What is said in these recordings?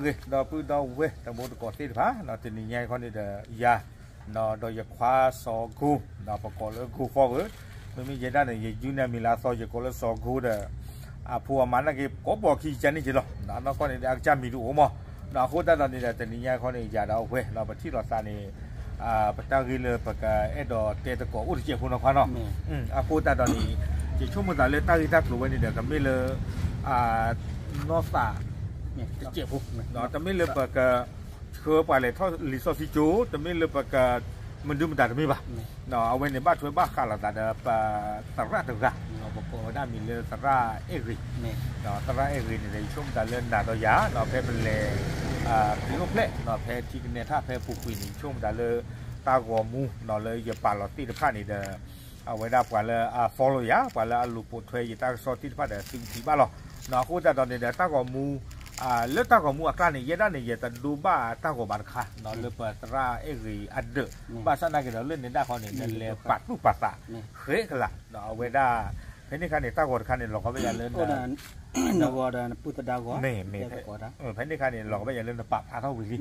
ဂ့ၤ ဒီပုၢ်ဒီဝဲၢ်တံၤသကိးသ့ၣ်တဖၣ် တနံၤညါအံၤခီန့ၣ်ဒီးယၤ ဒီးယခွါစီၤကိ ပကိးလၢ Go Forward မ့မ့ၢ်ယဲဒၣ်န့ၣ် ယယူနံၣ်မံၤလၢအသီ ယကိးလၢစီၤကိဒီး အဖိအမါနာ်က့ ကိးပှၤခံကန့ၣ်က့လီၤ. အနီၢ်ကီၢ်န့ၣ်ဒီး အကစၢ်မံၤတအိၣ်မး အဃိသတးဒီးန့ၣ်ဒီး တနံၤညါအံၤခီန့ၣ် ယၤဒီးအဝဲ ပထံၣ်လိာ်သးန့ၣ် ပတၢ်ဂ့ၢ်လၢပကအဲၣ်ဒိးတဲသကိးအိၣ်တစဲးဖိနီၤခွါနီၤ. အဃိသတးဒီးန့ၣ် ယဆိကမိၣ်သးလၢတၢ်ဂ့ၢ်တၢ်ကျိၤဝဲန့ၣ်ဒီး ကမ့ၢ်လၢ နီၢ်သး တစဲးဖိ တမ့ၢ်လၢပက ဆှၢပှၤလဲၤထီၣ်လံာ်စီဆှံကၠိ တမ့ၢ်လၢပက မနုၤမတၤတမ့ၢ်ဘၣ်. အဝဲန့ၣ်ဘၣ်ထွဲဘၣ်ဃးလိာ်သးဒီးပသရၣ်တဂၤ ပကိးဝဲဒၣ်မံၤလၢသရၣ်အဲၣ်ဂ့ၤ သရၣ်အဲၣ်ဂ့ၤန့ၣ်ဒီး ယဆိကမိၣ်သးလၢနၤဒီးယၤ ဖဲပလဲၤ ခရံာ်အိၣ်ဖျဲၣ် ဖဲထံကနဲထၣ်ဖဲပူၤကွံာ်န့ၣ် ယဆိကမိၣ်သးလၢ တၢ်ဂီၤမူ လၢယပာ်လီၤသ့ၣ်တဖၣ်န့ၣ်ဒီး အဝဲဒၣ်ပှၤလၢအ follow ယၤ ပှၤလၢအလူၤပိာ်ထွဲယတၢ်ကစီၣ်သ့ၣ်တဖၣ်ဒီးသုကထံၣ်ဘၣ်လီၤ.အဃိသတးဒီးန့ၣ်ဒီးတၢ်ဂီၤမူ လၢတၢ်ဂီၤမူအကျါန့ၣ် ယဲဒၣ်န့ၣ် ယတဒိဘၣ်တၢ်ဂီၤဘၣ်တခါ လၢပသရၣ်အဲၣ်ဂ့ၤအဒၢး ဘၣ်ဆၣ်နာ်က့ဒီးလၢန့ၣ်ဒၣ်ခီန့ၣ် လဲၤပာ်သူၣ်ပာ်သး ဃဲကလး အဝဲဒၣ် ဖဲန့ၣ်ခါန့ၣ် တၢ်ဂီၤတခါန့ၣ် လီၤကီဘၣ်ယၤလၢ နဂီၤဒီးနပုၢ်သဒါဂီၤ မ့ၢ် ဖဲန့ၣ်ခါန့ၣ် လီၤကီဘၣ်ယၤလၢနပာ်ဖျါထီၣ်ဝံၤ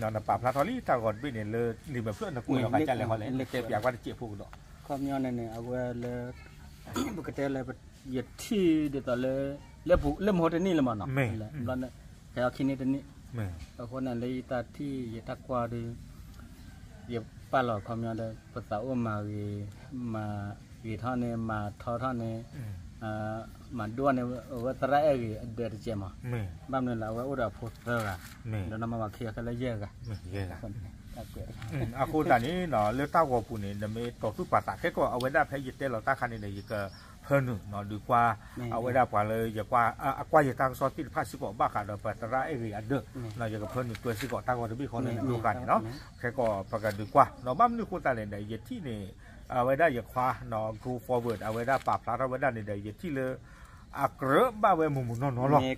လံ နပာ်ဖျါထီၣ်လံ တၢ်ဂီၤတဘ့ၣ်န့ၣ် လၢလံာ်မဲာ်ဖျၢၣ်နကွဲးလီၤကစၢ်လဲၣ်ဃီလဲၣ် တဲပၠးကွၢ်တစဲးဖိကဒီး ခီပညီန့ၣ်န့ၣ် အဝဲလၢ ပကတဲလၢ ယထံၣ်ဒ်သိးလၢ လၢမဟိတနံၣ်လၢမနီၤ ဖဲအခံန့ၣ်တနံၣ် အဃိန့ၣ်လၢယတၢ်ထံၣ်ယတၢ်ကွၢ်ဒီး ယပာ်လီၤခီပညီဒီး ပသးအိၣ်မၤဂ့ၤ မၤဂ့ၤထီၣ်န့ၣ် မၤထီထီၣ်န့ၣ် မၤဒိၣ်န့ၣ် အဝဲသရၣ်အဲၣ်ဂ့ၤအဒၢးတကဲးမး ဘၣ်မနုၤလၢအဝဲအိၣ်ဒီးအဖိသၢဂၤ ဒီးနီၢ်မၤဝၤခံဂၤခဲလၢယဲၢ်ဂၤ အဃိသတးန့ၣ် လၢတၢ်ဂီၤပူၤန့ၣ် နမ့ၢ်တီၤသူၣ်ပာ်သးခဲကီး အဝဲဒၣ်ဖဲယတဲလီၤတၢ်ခါန့ၣ်ဒီး ယကဖၢနုာ်ဒုးကွၢ် အဝဲဒၣ်ပှၤလၢယကွၢ် အကွၢ်ယတၢ်ကစီၣ်သ့ၣ်တဖၣ်စ့ၢ်ကီး ဘၣ်ဃးဒီးပသရၣ်အဲၣ်ဂ့ၤအဒၢး ယကဖၢနုာ်တွဲစ့ၢ်ကီးတၢ်ဂီၤတဘ့ၣ်ဃီလၢနဒိဃာ်န့ၣ်နီၤ ခဲကီးပကဒုးကွၢ် ဘၣ်မနုၤအဃိသတးလဲၣ်ဒီး ယထံၣ်န့ၣ် အဝဲဒၣ်ယခွါ Go Forward အဝဲဒၣ်ပာ်ဖျါထီၣ်ဝဲဒၣ်န့ၣ်ဒီး ယထံၣ်လၢ အကြၢးဘၣ်ဝဲမုၢ်မုၢ်နီၢ်နီၢ်လီ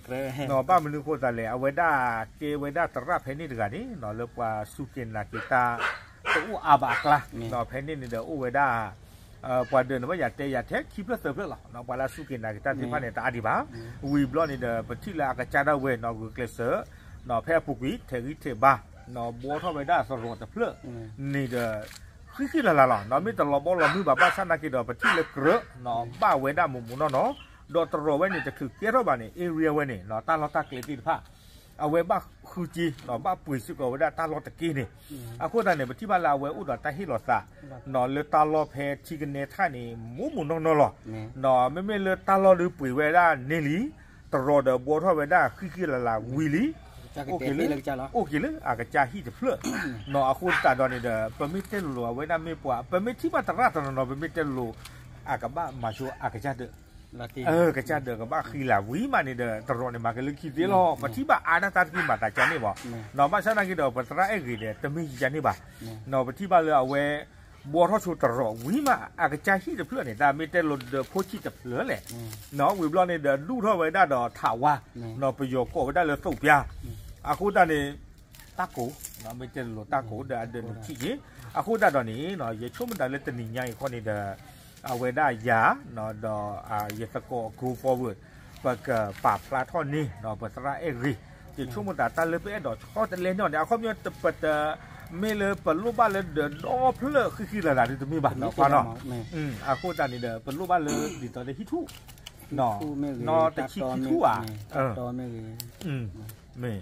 ၤ. ဘၣ်မနုၤအဃိသတးလဲၣ် အဝဲဒၣ်ကဲဝဲဒၣ်သရၣ်ဖဲန့ၣ်တဂၤန့ၣ် လၢပှၤစူၢ်က့ၤနာ်က့ၤတၢ် တအိၣ်အါဘၣ်အကျါ ဖဲန့ၣ်န့ၣ်ဒီးအိၣ်ဝဲဒၣ် ပှၤဒၢးန့ၣ်ဘၣ်ယၤတဲယၤထဲခံဖျၢၣ်သၢဖျၢၣ်လီၤ. ပှၤလၢအစူၢ်က့ၤနာ်က့ၤတၢ်သ့ၣ်တဖၣ်န့ၣ် တအါဒံးဘၣ်. ဝံၤဘျီန့ၣ်ဒီး ပထံၣ်လၢအကစၢ်ဒၣ်ဝဲနီၢ်ဂုာ်ကျဲးစၢး ဖဲအပူၤကွံာ် ထဲးဂံၢ်ထဲးဘါ ဘှီထီၣ်ဝဲဒၣ်သရိာ်တဖျၢၣ်န့ၣ်ဒီး ဃံဃံလၤလၤလီၤ. မ့ၢ်တလီၤဘီလီၤမုၢ်ဘၣ် ဘၣ်ဆၣ်နာ်က့ဒီး ပထံၣ်လၢကြၢး ဘၣ်ဝဲဒၣ်မုၢ်မုၢ်နီၢ်နီၢ် ဒီးသရိာ်ဝဲန့ၣ် တချုးကဲထီၣ်ဘၣ်န့ၣ် area ဝဲန့ၣ် တၢ်လီၢ်တၢ်ကျဲသ့ၣ်တဖၣ် အဝဲဘၣ်ဃုက့ ဘၣ်ပှ့ၤစ့ၢ်ကီးဝဲဒၣ်တၢ်လီၢ်တက့န့ၣ် အဃိသတးန့ၣ် ပထံၣ်ဘၣ်လၢအဝဲအိၣ်ဒီးတၢ်ဟ့ၣ်လီၤသး လၢတၢ်လီၢ်ဖဲထံကနဲထၣ်န့ၣ် မုၢ်မုၢ်နီၢ်နီၢ်လီၤ. မ့မ့ၢ်လၢတၢ်လီၢ်ဒုးပှ့ၤဝဲဒၣ်န့ၢ်လံ သရိာ်ဒီးဘှီထီၣ်ဝဲဒၣ်ဃံဃံလၤလၤဝံၤလံ အိၣ်က့ၤလၢ အိၣ်က့ၤလၢအကစၢ်ဟံၣ်တဖျၢၣ် အဃိသတးဒီးန့ၣ်ဒီး ပမ့ၢ်တဲလိၤလိၤအဝဲဒၣ်မ့ၢ်ပှၤ ပမ့ၢ်ထံၣ်ဘၣ်သရၣ်တနီၤနီၤ ပမ့ၢ်တဲလိၤလိၤ အကဘၣ်မၤဆိအကစၢ်ဒၢး ကစၢ်ဒၢးကဘၣ်ဃံလၤဝံၤမးန့ၣ်ဒီး သရိာ်န့ၣ်မၤက့ၤလၢခံသ့လီၤ. ပထံၣ်ဘၣ်အါဒၣ်တၢ်တက့ၢ်မၤသးကန့ၣ်ဘၣ် ဘၣ်ဆၣ်နာ်က့ဒီး ပသရၣ်အဲၣ်ဂ့ၤဒီး တမ့ၢ်ယန့ၣ်ဘၣ် ပထံၣ်ဘၣ်လၢအဝဲ ဘှီထီၣ်ဆိသရိာ်ဝံၤမး အကစၢ်ဟံၣ်တဖျၢၣ်န့ၣ် တၢ်မ့ၢ်တဲလိၤဒီးဖိဆံးတဖျၢၣ်လဲၣ် ဝံၤဘျီန့ၣ်ဒီး ဒူၣ်ထီၣ်ဝဲဒၣ်ဒီးထးဝါ ပယီၤကိးဝဲဒၣ်လၢသိးပျါ အဃိသတးန့ၣ် တၢ်ကိး မ့ၢ်တဲလိၤလိၤတၢ်ကိးဒီးအဒၢးနုာ်ထံၣ်က့ၤ အဃိသတးဒီးန့ၣ် ယဆိကမိၣ်တၢ်လၢတနံၤညါအံၤခီန့ၣ်ဒီး အဝဲဒၣ်ယၤ ဒီးယသကိး Go Forward ပကပာ်ဖျါထီၣ်န့ၢ် ပသရၣ်အဲၣ်ဂ့ၤ ယဆိကမိၣ်တၢ်တၢ်လၢပအဲၣ်ဒိးဆီတလဲန့ၢ်အီၤန့ၣ် အခီပညီပတ မ့ၢ်လၢပလိၣ်ဘၣ်လၢဒီးဒီဖျၢၣ်ဃံဃံလၤလၤဒုးတမ့ၢ်ဘၣ် အဃိသတးန့ၣ်ဒီး ပလိၣ်ဘၣ်လၢဒ်သိးလၢဟံၣ်ထူၣ် နီၢ်တဆံခံထူၣ်ဧါ မ့ၢ်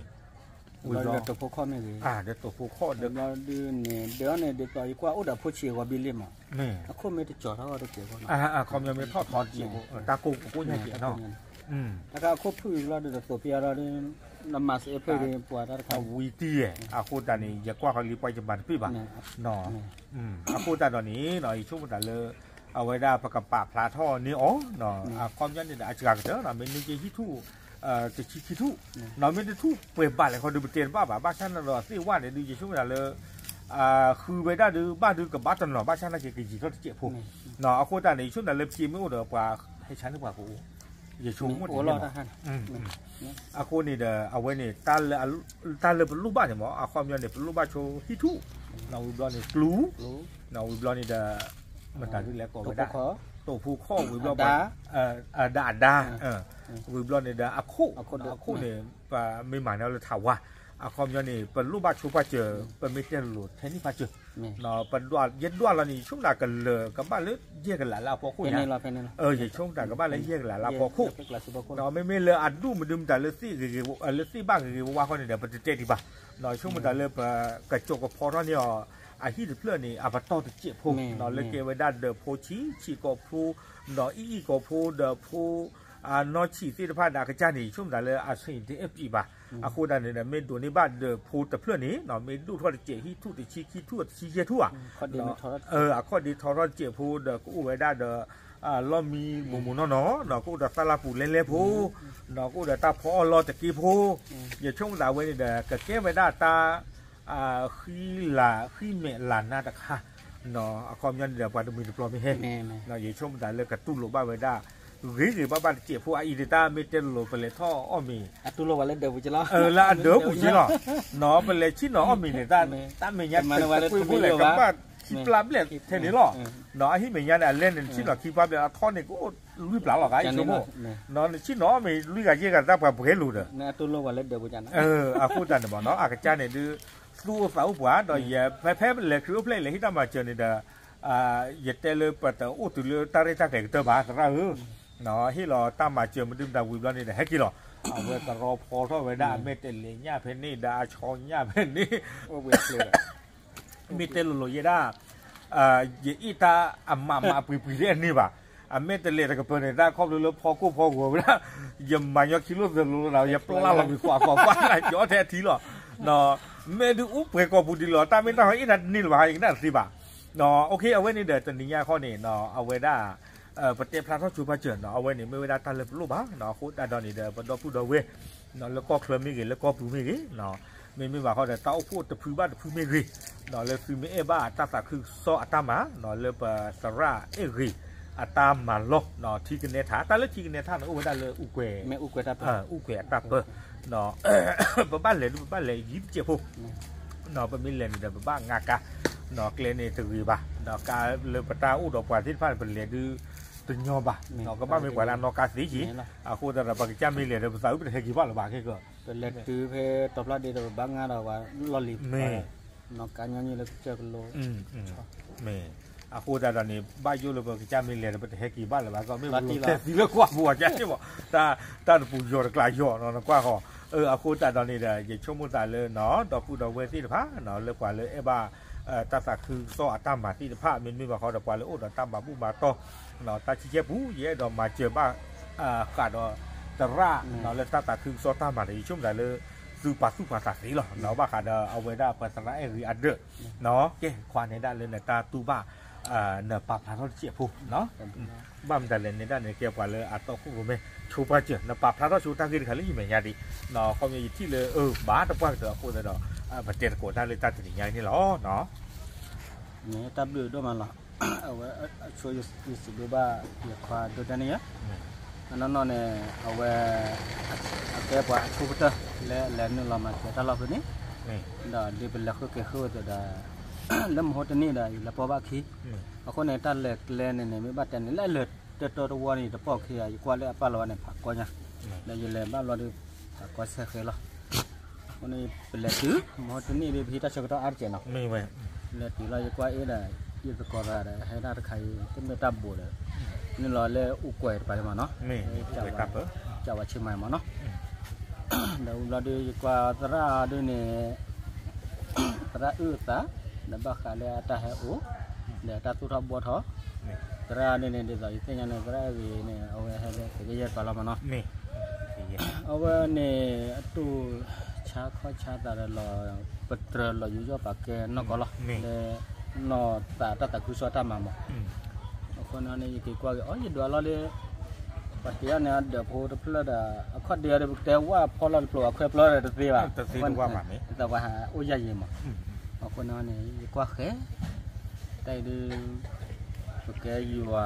ဝံၤဘျီ ဒီးတိာ်ဖိခီၣ်မ့ၢ်ဂ့ၤ ဒီးတိာ်ဖိခီၣ်ဒီး ဘျီဒုးန့ၣ် ဒုးအီၤန့ၣ် ဒ်သိးယကွၢ်အိၣ်ဒီးဖိဆံးအဂီၤဘံလ့ၣ်မး အခိၣ်မ့ၢ်တကၠီၤထီၣ်တကဲးဖိနီၤ အခီပညီမ့ၢ်ထီၣ်ထီတကဲးဖိ တၢ်ကိးကိးညါက့ၤနီၤ တၢ်ခါအခိၣ်ဖုၣ်ဘျီဒုးဒီးသိးပျါဒီး နမၤစ့ဖျၢၣ်ဒီးပှၤတၢ်တခါ ဝံၤတံၢ်ယဲ အဃိသတးန့ၣ် ယကွၢ်ဃီလံပှၤယမၤတပ့ၢ်ဘၣ် အဃိသတးဒီးန့ၣ် ယဆိကမိၣ်တၢ်လၢ အဝဲဒၣ်ပကပာ်ဖျါထီၣ်န့ၢ်အီၤ အခီပညီန့ၣ်ဒီး အစှၤကတၢၢ် မ့ၢ်န့ၢ်က့ၤဟံၣ်ထူၣ် တဆံခံထူၣ် မ့ၢ်တထူၣ်ပှဲၤဘၣ်လဲၣ်ခီဒုးပတဲတဘၣ်ဘၣ် ဘၣ်ဆၣ်န့ၣ်ဒီးသ့ၣ်ဝဲန့ၣ်ဒုး ယဆိကမိၣ်တၢ်လၢ ဃုဝဲဒၣ်ဒုး ဘၣ်ဒုးကဘၣ်တနီၤ ဘၣ်ဆၣ်နာ်က့ကယံာ်ထီၣ်တစဲးဖိ အဃိသတးန့ၣ် ယဆိကမိၣ်တၢ်လၢပစ့မ့ၢ်အိၣ်ဒီးပှၤ ဟဲဆါန့ၢ်ပှၤကအိၣ် ယဆိကမိၣ်တၢ် အဃိန့ၣ်ဒီး အဝဲန့ၣ် တၢ်လၢပလိၣ်ဘၣ်န့ၣ်မး အခီပညီန့ၣ် ပလိၣ်ဘၣ်ဆိဟံၣ်ထူၣ် ဝံၤဘျီန့ၣ် ကျူ ဝံၤဘျီန့ၣ်ဒီး မတၤဒုးလဲၣ်ကိးဝဲဒၣ် အဖိခီၣ်ဝံၤဘျီ အဒါအဒါ ဝံၤဘျီန့ၣ်ဒီးအခိၣ် အခိၣ်န့ၣ် ပမ့ၢ်မၤန့ၢ်အီၤလၢထးဝါ အခီပညီန့ၣ် ပလိၣ်ဘၣ်ဆိပာ်စၢၤ ပမ့ၢ်တဲလိၤထဲန့ၣ်ပာ်စၢၤ ပဒွးယဲဒွးလီၤန့ၣ် ယဆိကမိၣ်တၢ်ကလၢၤကဘၣ်လၢယဲၢ်ကလးလၢအဖီခိၣ်ညါ ယဆိကမိၣ်တၢ်ကဘၣ်လၢယဲၢ်ကလးလၢအဖီခိၣ် မ့မ့ၢ်လၢအဒိၣ်မဒုမတၤလၢသ့ၣ်ဂ့ၤဂ့ၤ လၢသ့ၣ်ဘၣ်ဂ့ၤဂ့ၤဝါဝါဃီန့ၣ်ဒီး ပတတဲဒံးဘၣ် ဆိကမိၣ်တၢ်လၢပကစိာ်ကဖီထီၣ်န့ၢ်အီၤ အဟံၣ်တဖျၢၣ်န့ၣ် အပတီၢ်တစဲးဖိ လၢကဲဝဲဒၣ်ဒီးဖိဆံး ဆံးကိာ်ဖိ ဒီးအံၣ်အံၣ်ကိာ်ဖိဒီးဖိ အနီၢ်ဆံးသ့ၣ်တဖၣ်ဒီးအကစၢ်န့ၣ် ယဆိကမိၣ်တၢ်လၢအဆံးတအဲၣ်ပံးဘၣ် အဃိသတးန့ၣ်ဒီး မ့ၢ်ဒိးန့ၢ်ဘၣ်ဒီးဖိတဖျၢၣ်န့ၣ် မ့ၢ်ဒိၣ်ထီၣ်တစဲးဟံၣ်ထူၣ်တဆံခံထူၣ်တဆံယဲၢ်ထူၣ်ဧါ အခီၣ်ဒ့ထီထီၣ်တစဲးဖိဒီးကအိၣ်ဝဲဒၣ်ဒီး လီၢ်မံမိၢ်မိၢ်နီၢ်နီၢ် ကအိၣ်ဒီးသၣ်လၢပူၤလဲလဲဖိ ကအိၣ်ဒီးတၢ်ဖီအီၣ်လီၢ်တက့ဖိ ယဆိကမိၣ်တၢ်ဝဲန့ၣ်ဒီး ကကဲဝဲဒၣ်တၢ် ဃံလၤဃံမဲာ်လၤနါတခါ အခီပညီန့ၣ်ဒီး ပှၤတမှံၤတပျီၤမ့ၢ်ဟဲ ယဆိကမိၣ်တၢ်လၢကတူၢ်လိာ်ဘၣ်ဝဲဒၣ် ဂ့ၤဂ့ၤဘၣ်ဘၣ်တစဲးဖိအအံၤန့ၣ် တၢ်မ့ၢ်တဲလိၤလိၤ ပလဲၤထီၣ်အီၣ်မ့ၤ လၢအဒၢးပူၤက့လီၤ ပလဲၤဆ့ၣ်နီၤအီၣ်မ့ၤန့ၣ် တၢ်မဲာ်ညါတကွ့ဖိလဲၣ် ကဘၣ်ခံပျၢ်ဘျဲၣ်ထဲန့ၣ်လီၤ အဟံၣ်မဲာ်ညါန့ၣ် အလဲန့ၣ် နဆ့ၣ်နီၤခံပျၢ်ဘျဲၣ် အထီန့ၣ်ကအိၣ်လွံၢ်ပျၢ်လီၤဂၤ ယဆိကမိၣ် နဆ့ၣ်နီၤအီၣ်မ့ၤလွံၢ်ဂၤယဲၢ်ဂၤ တၢ်ပှၤပှဲၤလိာ်ဒီး အဃိတၢ်န့ၣ်ဘၣ်နီၤ အကစၢ်န့ၣ်ဒုး သူၣ်အိၣ်သးအိၣ်ပှၤ ဒီးယဖဲဖဲလဲၤခရံာ်အိၣ်ဖျဲၣ်လဲၤဟံၣ်တၢ်မၤစၢၤန့ၣ်ဒီး ယတဲလၢပတအိၣ်တုၤလၢတၢ်ရဲၣ်တၢ်ကျဲၤကတၢၢ်ဘၣ် သရၣ်ဧၢ ဟ့ၣ်လီၤတၢ်မၤစၢၤမနုၤမတၤဝံၤဘျီန့ၣ်ဒီး ဟဲက့ၤလီၤ အဝဲကရီဖီထီၣ်ဝဲဒၣ်အမဲာ်တဲးလဲးညၣ်ဖဲန့ၣ် ဒီးအဆီညၣ်ဖဲန့ၣ် မ့ၢ်တဲလိၤလိၤယဲဒၣ် ယအ့ၣ်တၢ်အမးမးပှံၤပှံၤသ့ၣ်အန့ၣ်ဘၣ် အမဲာ်တဲးလဲးတကပၤန့ၣ် တၢ်ခီဖျိလၢဖီကိၢ်ဖီဂီၤဝဲဒၣ် ယမၤညီခံလိာ်သၢလိာ်လီၤ ယပျၢ်လီၤကွံာ်ကွၢ်ကွၢ်ကွၢ် ယအီၣ်ထဲအထံလီၤ မ့ၢ်ဒုးအိၣ်ပှဲၤကိာ်ပူၤဒံးလီၤ တၢ်မ့ၢ်တၢ်ဟီအ့ၣ်တၢ်တန့ၢ်လၢၤဘၣ် ယကနၣ်တသ့ဘၣ် အဝဲန့ၣ်ဒီးတနံၤညါခီန့ၣ် အဝဲဒၣ် ပတဲဖျါထီၣ်ဆိပာ်စၢၤနီၤ အဝဲန့ၣ်မ့ၢ်ဝဲဒၣ်တၢ်လၢပလိၣ်ဘၣ်နီၤ အဃိသတးဒီးန့ၣ်ဒီး ပဒီပုၢ်ဒီဝဲၢ်နီၤ လၢကီၢ်ချၢမ့ၢ်ဂ့ၤ လၢကီၢ်ပူၤမ့ၢ်ဂ့ၤနီၤ မ့မ့ၢ်ဘၣ်ဃီဒီး တၢ်အိၣ်ဖှိၣ်တဖုဘၣ်တဖုမ့ၢ်ဂ့ၤနီၤ လၢသုမ့ၢ်အဲၣ်ဘၣ်တၢ်သးခုကစီၣ်အတၢ်မၤနီၤ လၢပသရၣ်အဲၣ်ဂ့ၤအတၢ်မၤလီၢ်နီၤ ထံကနဲထး တၢ်လၢထံကနဲထးန့ၣ် အိၣ်ဝဲဒၣ်လၢအူကွဲၤ အူကွဲၤအတၢ်ပၢ ပဘၣ်လဲၤဒုး ပဘၣ်လဲၤယံၤတစဲးဖိ ပမ့ၢ်လဲၤန့ၣ်ဒီး ပဘၣ်ငါကါ ကျဲန့ၣ်တဂ့ၤဘၣ် ကါလၢပတၢ်အိၣ်ဒီးပှၤသ့ၣ်တဖၣ်န့ၣ် ပလဲၤဒုးတညီဘၣ် ကဘၣ်မ့ၢ်ပှၤလၢအနီၣ်ကါသ့က့ၤ အဃိသတးဒီး ပကစၢ်မ့ၢ်လဲၤဒီး ပသးအုးပတဟဲက့ၤဘၣ်လၢၤဘၣ်ခဲကီ ပလဲၤတုၤဖဲတီၤဖျါဒ့ဒီး ပဘၣ်ငါဒီးပှၤလီၢ်လံၤ မ့ၢ် နီၣ်ကါညီနုၢ်လၢကစၢၢ်ကလိ မ့ၢ် အဃိသတးဒီးန့ၣ် ဘၣ်ယိၣ်လၢပကစၢ်မ့ၢ်လဲၤဒီး ပတဟဲက့ၤဘၣ်လၢၤဘၣ် ကီမ့ၢ်ပတဲသံလၢကွၢ်ပူၤအကဲမ့ၢ် တၢ်တပူၤယီၤတကျးယီၤနီၤ နကွၢ်ဃီ အဃိသတးဒီးန့ၣ်ဒီး ယဆိကမိၣ်သးလၢနီၤ ဒီပုၢ်ဒီဝဲၢ်သ့ၣ်တဖၣ်နီၤ လၢပှၤလၢအဲၣ်ဘၣ် တၢ်သးခုကစီၣ်အတၢ်မၤသ့ၣ်တဖၣ် မ့တမ့ၢ်ဘၣ်ဃီဒီး ပှၤလၢအိၣ်ဒီးတၢ်မၤဘူၣ်မၤတီၢ် တၢ်ဆံဆဲပူၤ ယအဲၣ်ဒိးမၤစၢၤဘၣ် ဃးဒီးသရၣ်နီၤ လၢတၢ်သးခုကစီၣ်တၢ်မၤဒီး ယဆိကမိၣ်သးလၢ သုပာ်သူၣ်ပာ်သးသ့လီၤနီၤ ဘၣ်ဃးဒီးအဝဲဒၣ်ပသရၣ်အဲၣ်ဂ့ၤအဒၢးနီၤ ကဲ ခွါနဲဒၣ်လၢနတၢ်တူၢ်ဘၣ် နပာ်ဖျါထီၣ်တစဲးဖိနီၤ ဘၣ်မတၤလဲၣ်နဲဒၣ်န့ၣ် ကဲပှၤလၢအတီခိၣ်ရိၣ်မဲ ဆိပာ်စၢၤ နပာ်ဖျါထီၣ်ဆိတၢ်ဂ့ၢ်တခါလၢယမဲာ်ညါဒံးနီၤ ခီပညီယထံၣ်လၢ အၢ ဘၣ်တပှၢ်ကတၢၢ်အဃိသတးဒီး ပတဲသကိးတၢ်လၢတၢ်တနံၤညါအံၤန့ၣ်လီၤနီၤ မ့ၢ်တၢ်ဘျုးဒိၣ်မးလီၤ အဝဲအဆိယစံးဘျုးဘၣ်ယခွါဒိၣ်တၢ်န့ၣ်ဧၢ, အနီၢ်နီၢ်န့ၣ် အဝဲ အကဲပှၤအဆိကတၢၢ် လၢအလဲၤနုာ်လီၤမၤစၢၤတၢ်လီၢ်ဖဲန့ၣ်, ဒီးဒ်ပလဲၤဃုက့ၤဃုဝဲသ့ၣ်ဒီး လၢမဟိတနံၣ်ဒီး ယလဲၤပိာ်ဘၣ်ခံ, အဃိန့ၣ် တၢ်လဲၤကျဲန့ၣ်န့ၣ် မ့ၢ်ဘၣ်တဲန့ၣ် လၢအလဲၤတၢတၢတဝီန့ၣ် တပိာ်ခံဂၤ ယကွၢ်လၢအပာ်လီၤဝဲန့ၣ် ဖးကီညါ, ဒီးယလဲၤဘၣ်ဘျီဒီး ဖးကီဆဲးဃဲလီၤ. အဃိန့ၣ် ပလဲၤတုၤ မဟိတနံၣ်ဒီး ပဟံးတၢ်ဆၢကတီၢ်အါတက့ၢ်နီၤ, လဲၤတုၤလီၤ ယကွၢ်အ့ၣ်ဒီး ယသကိးတဂၤဒီး ဟဲဒၣ်တခါအံၤ တမ့ၢ်တၢ်ဘိးဒီး နုာ်လီၤလၢအူကွဲၤတပၤလံမးနီၤ, ကးဝဲဆ့မၤမးနီၤ, ဒီးဝံၤဘျီဒီး ယကွၢ်သရၣ်ဒုးန့ၣ် သရၣ်အုၣ်အသး ဒီးဘၣ်ဃးလၢအတၢ်ဟဲအိၣ် ဒီးတၢ်သူၣ်ထီၣ်ဘှီထီၣ်, သရၣ်ဒုးန့ၣ် ဒ်သိးယသ့ၣ်ညါန့ၣ် သရၣ်အဂ့ၤန့ၣ် အဝဲဟဲလၢသုးက့ယဲၢ်ပၤလီၤမးနီၤ, အဝဲန့ၣ် အတူၢ်ဆါခီၣ်ဆါသးဒီးလီၤ ပတြၢၤလီၤယူးယီၣ်ပာ်ကဲနီၢ်ကီၢ်လီၤ, လၢ နီၢ်သးတၢ်သးခုကစီၣ်တၢ်မၤမး, အဃိန့ၣ်န့ၣ် ယက့ၤကွၢ်က့ၤ အိ ယဒွးလီၤဒီး ပှၤတ့အီၤန့ၣ် အဒၢးဖိတဖျၢၣ်ဒီး အခီၣ်ဒ့အီၤဒီး ပကတဲဝၣ်ဖီလီၤတဖျိး အခွဲးပျီဒီးတသ့ဘၣ်, တသ့တဝၣ်ဘၣ်န့ၣ်, သဝဲဟးအိၣ်ယၢ်ယံၤမး, အဃိန့ၣ်န့ၣ် ယကွၢ်ဃဲ တၢ်အံၤဒုး ပကဲယွၤ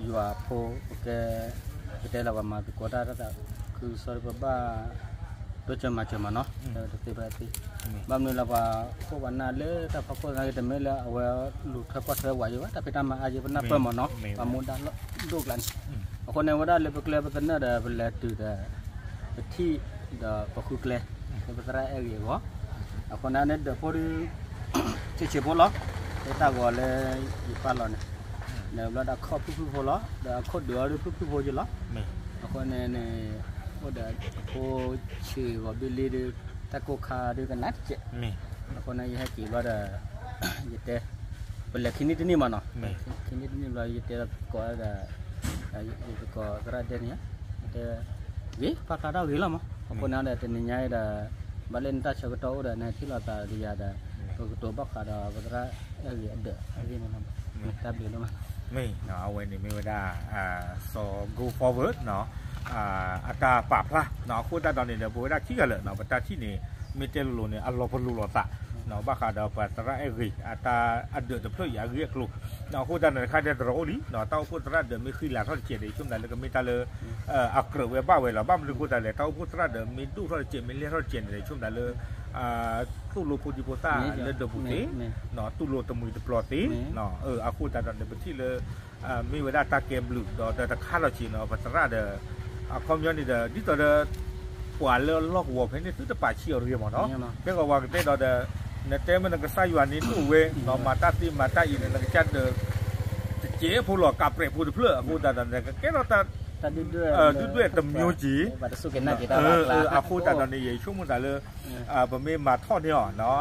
ယွၤဖိ ပကဲ ပတဲလၢပှၤမၤသကိးတၢ် တၢ်သးခုကစီၣ်ဒီး ပဘၣ် တိစၢၤမၤစၢၤမးနီၤ, တသ့ဘၣ်သ့, ဘၣ်မနုၤလၢပှၤခိၣ်ပှၤနၢ်လၢတၢ်ဖီခိၣ်သနာ်က့ တမ့ၢ်လၢအဝဲလူၤထွဲကွၢ်ထွဲဝဲယံၤဘၣ်, တၢ်ဖံးတၢ်မၤအါယံၤ ပနၢ်ပၢၢ်မးနီၤ, ပှၤမူဒါဒိၣ်ကျါန့ၣ်, အဃိန့ၣ် ဝဲဒၣ်လၢပကျဲပသနၢၣ်ဒီး ပလဲၤတုၤဒီး ပထံၣ်ဒီးပဃုကျဲ လၢပသရၣ်အဲၣ်ဂ့ၤအဂီၢ်, အဃိန့ၣ်န့ၣ် ဒၢးဖိဒုး ဆံးဆံးဖိလီၤ, လၢတၢ်ဂီၤလၢယပာ်လီၤန့ၣ်, ဒီးဘျီဒီးအခီၣ်ဖုၣ်ဖုၣ်ဖိလီၤ, ဒီးအခိၣ်ဒုးအီၤဒုးဖုၣ်ဖုၣ်ဖိယံၤလီၤ, အဃိန့ၣ်န့ၣ် အိၣ်ဒီးအဖိဆံးဂီၤဘ့ၣ်လ့ဒုး တၢ်ကိၢ်ခါဒုးကနၣ်တကဲး, အဃိန့ၣ် ယဟဲက့ၤဘျီဒီး ယတဲ ပလဲၤခံနံၣ်တနံၣ်မးနီၤ, ခံနံၣ်တနံၣ်ဘျီ ယတဲသကိးဒီး ယသကိးသရၣ်ဒဲန့ၣ်, တဲ ဂ့ၤ ပာ်ဖျါထီၣ်ဂ့ၤလီၤမး, အဃိန့ၣ်ဒီး တနံၤညါအံၤဒီး ဘၣ်လၢနတၢ်ဆၢကတီၢ်အိၣ်ဒီး နဟဲထံၣ်လိာ်သးဒီးယၤဒီး ပကတိၤဘၣ်ဃးဒီးပသရၣ်အဲၣ်ဂ့ၤအဒၢးအဂ့ၢ်န့ၣ်လီၤ, တၢ်ဘျုးလီၤမး, မ့ၢ်အဝဲန့ၣ်မ့ၢ်ဝဲဒၣ် စီၤ Go Forward အတၢ်ပာ်ဖျါ, အဃိသတးဒီးန့ၣ်ဒီး ပဝဲဒၣ်ခံဂၤလၢာ် ပတၢ်ထံၣ်န့ၣ် မ့ၢ်တဲလိၤလိၤန့ၣ် အလီၤပလိာ်လိာ်သး ဘၣ်ဃးဒီးပသရၣ်အဲၣ်ဂ့ၤ အတၢ်အဒၢးတဖျၢၣ်အံၤအဂ့ၢ်အကျိၤ, အဃိသတးဒီးတခါဒဲးတရီအိၣ်လံ, တၢ်အိၣ်ဖှိၣ်သရၣ်ဒၢးမ့ၢ်ဃံလၤထီၣ်တကဲးဒီး ဆိကမိၣ်သးလၢကမ့ၢ်တၢ်လၢ အကြၢးဝဲဘၣ်ဝဲလီၤ, ဘၣ်မနုၤအဃိသတးလဲၣ်, တၢ်အိၣ်ဖှိၣ်သရၣ်ဒၢးမ့ၢ်ဒိၣ်ထီၣ်တကဲး မ့ၢ်လဲၢ်ထီၣ်တကဲးန့ၣ်ဒီး ဆိကမိၣ်သးလၢ သိၣ်လိဖိဒံဖိသၣ်လၢဒၢးပူၤသ့, သိၣ်လိတမှံၤတပျီၤသ့, အဃိသတးဒီးန့ၣ် ပထံၣ်လၢ မ့ၢ်ဝဲဒၣ်တၢ်ကဲဘျုးဒီးတခါလီၤဆံးနီၤ ပသရၣ်ဒီး အခီပညီန့ၣ်ဒီး ဒ်သိးဒီး ပှၤလၢအလီၢ်ကဝီၤဖဲန့ၣ် သုတပာ်ဆံးအီၤတဂ့ၤမးနီၤ, ကဲကီးပှၤကတဲဒီးဒီး နတဲမ့ၢ်နကစၢ်ယွၤန့ၣ်ဒိၣ်ဝဲ မၤတၢ်သ့မၤတၢ်အံၤန့ၣ် နကစၢ်ဒၢး တစဲးဖိလီၤ ကးပြဲးဖိတဖျၢၣ် အဃိသတးဒီးန့ၣ် ကကဲထီၣ်တၢ် ဒုၣ်ဒွဲၣ်တမျိုးက့ၤ အဃိသတးဒီးန့ၣ် ယဆိကမိၣ်သးလၢ ပမ့ၢ်မၤထီၣ်န့ၢ်အီၤ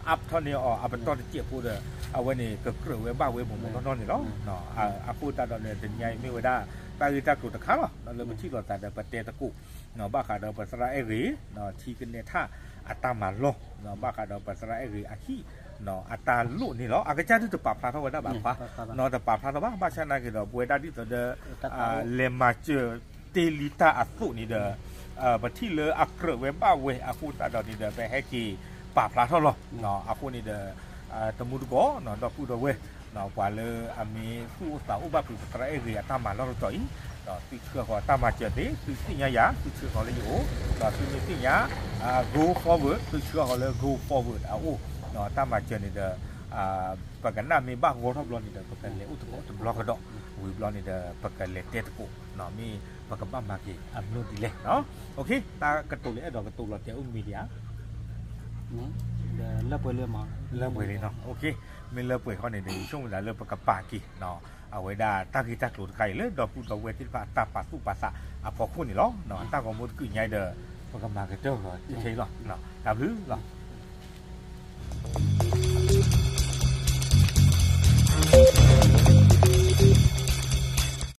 အပ်ထီၣ်န့ၢ်အီၤ အပတီၢ်တစဲးဖိဒီး အဝဲန့ၣ် ကကြၢးဝဲဘၣ်ဝဲမိၢ်မိၢ်နီၢ်နီၢ်န့ၣ်လီၤ. အဃိသတးဒီးန့ၣ် တနံၤအံၤမ့ၢ်ဝဲဒၣ် တၢ်ဂ့ၢ်တၢ်ကျိၤတခါလီၤ. လၢပထံၣ်လိာ်သးဒီးပတဲသကိး ဘၣ်ဃးဒီးပသရၣ်အဲၣ်ဂ့ၤ ထံကနဲထၣ်အတၢ်မၤလီၢ် ဘၣ်ဃးဒီးပသရၣ်အဲၣ်ဂ့ၤအဟံၣ် အတၢ်လိၣ်န့ၣ်လီၤ. အကစၢ်ဒုးတပာ်ဖျါထီၣ်ဝဲဒၣ်ဘၣ်ခွါ တပာ်ဖျါထီၣ်ဘၣ် ဘၣ်ဆၣ်နာ်က့ၤဒီး ပဝဲဒၣ်ဒ်သိးဒီး လဲၤမၤစၢၤတ့ၢ်လံတၢ်အသိးန့ၣ်ဒီး ပထံၣ်လၢအကြၢးဝဲဘၣ်ဝဲအဃိသတးဒီးန့ၣ်ဒီး ပဟဲက့ၤပာ်ဖျါထီၣ်လီၤ. အဃိန့ၣ်ဒီး တမူတကိး ဒီပုၢ်ဒီဝဲၢ် ပှၤလၢအမ့ၢ်သူၣ်အိၣ်သးအိၣ်ဘၣ်ဖုးပသရၣ်အဲၣ်ဂ့ၤအတၢ်မၤလီၢ်တတီၤအံၤ သုဆှၢဃီၤတၢ်မၤစၢၤသ့ သုသ့ၣ်ညါယၤ သုဆှၢဃီၤလၢယအိၣ် ဒီးသုမ့ၢ်သ့ၣ်ညါ Go Forward သုဆှၢဃီၤလၢ Go Forward အအိၣ် တၢ်မၤစၢၤန့ၣ်ဒီး ပကနၣ်မ့ၢ်ဘၣ်ဂီၢ်ထီၣ်ဘျီန့ၣ်ဒီး ပကလဲၤအိၣ်သကိးတဘျီကဒီး ဝံၤဘျီန့ၣ်ဒီး ပကလဲၤတဲသကိး မ့ၢ်ပကဘၣ်မၤက့ၤအမနုၤဒ်လဲၣ်. တၢ်ကတိၤလၢအဲၣ်ဒိးကတိၤလီၤတဲာ်အိၣ်မံၤဒံးဧါ လၢပှဲၤလံမး လၢပှဲၤလံနီၤ မ့ၢ်လၢပှဲၤဃီန့ၣ်ဒီး ယဆိကမိၣ်သးလၢပကပာ်က့ၤ အဝဲဒၣ်တၢ်ဂ့ၢ်တၢ်ကျိၤတခါအံၤလၢဒီပုၢ်ဒီဝဲၢ်သ့ၣ်တဖၣ်အတၢ်ပာ်သူၣ်ပာ်သးအဖီခိၣ်န့ၣ်လီၤ. တၢ်ဂီၤမူတကုာ်ညါအံၤဒီး ပကမၤကတၢၢ်လီၤ ခဲအံၤလီၤ တၢ်ဘျုးလီၤ.